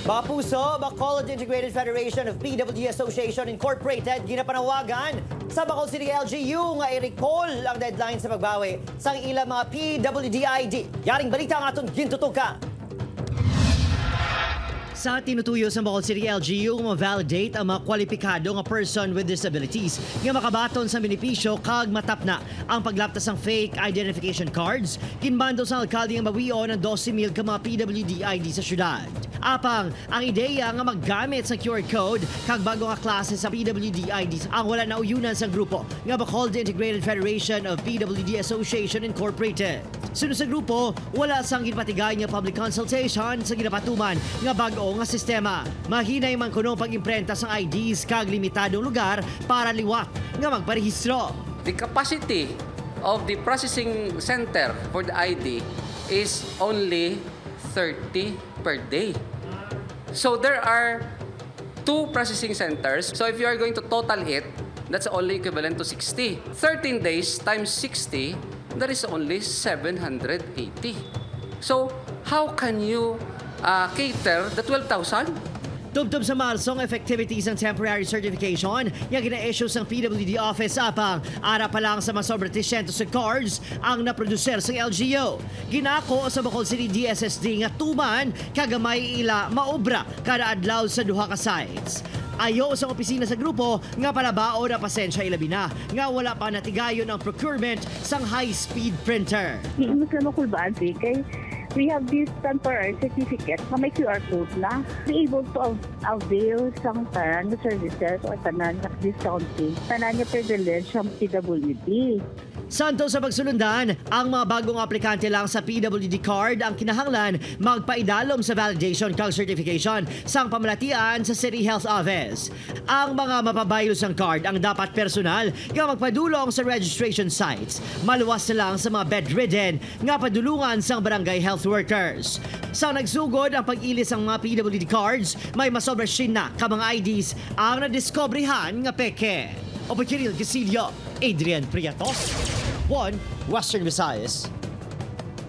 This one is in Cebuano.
Mga puso, Bacolod Integrated Federation of PWD Association Incorporated ginapanawagan sa Bacolod City LGU nga i-recall ang deadline sa pagbawi sa ilang mga PWD ID. Yaring balita ang aton gintutukan. Sa tinutuyo sa Bacolod City LGU, ma-validate ang mga kwalipikado nga person with disabilities nga makabaton sa benepisyo kag matapna ang paglaptas ng fake identification cards. Ginmando sa alkalde ang bawion ng 12,000 ka mga PWD ID sa syudad. Apang, ang ideya nga maggamit sa QR code kag bago nga klase sa PWD IDs ang wala na uyunan sa grupo nga Bacolod Integrated Federation of PWD Association Incorporated. Sunod sa grupo, wala sang ginpatigay nga public consultation sa ginapatuman nga bag-o nga sistema. Mahinay man kuno pag-imprenta sang IDs kag limitadong lugar para liwat nga magparehistro. The capacity of the processing center for the ID is only 30 per day. So there are two processing centers. So if you are going to total it, that's only equivalent to 60. 13 days times 60, that is only 780. So how can you cater the 12,000? Tubtob sa Marso ang effectivity ng temporary certification nga gina-issue sang PWD office, apang ara pa lang sa masobra 300 sa cards ang naproducer sa LGU. Ginako sa Bacolod City DSSD nga tuman kagamay ila maobra kada adlaw sa duha ka sites. Ayo sa opisina sa grupo nga palabao na pasensya, ilabi na nga wala pa natigayon ang procurement sang high-speed printer. Hindi mo sila makulbaan kay we have this temporary certificate na may QR code na. Be able to avail sang tanan nga services or tanan nga discounting, tanan nga privilege ang PWD. Santo sa pagsulundan, ang mga bagong aplikante lang sa PWD card ang kinahanglan magpaidalom sa validation kag certification sang pamalatian sa City Health Office. Ang mga mapabaylo sang card ang dapat personal nga magpadulong sa registration sites. Maluwas na lang sa mga bedridden nga padulungan sang barangay health workers. Sa nagsugod ang pag-ilis ng mga PWD cards, may masobra na ka mga IDs ang nadiskobrehan nga peke. Opportunity Casillo, Adrian Priatos, 1 Western Visayas.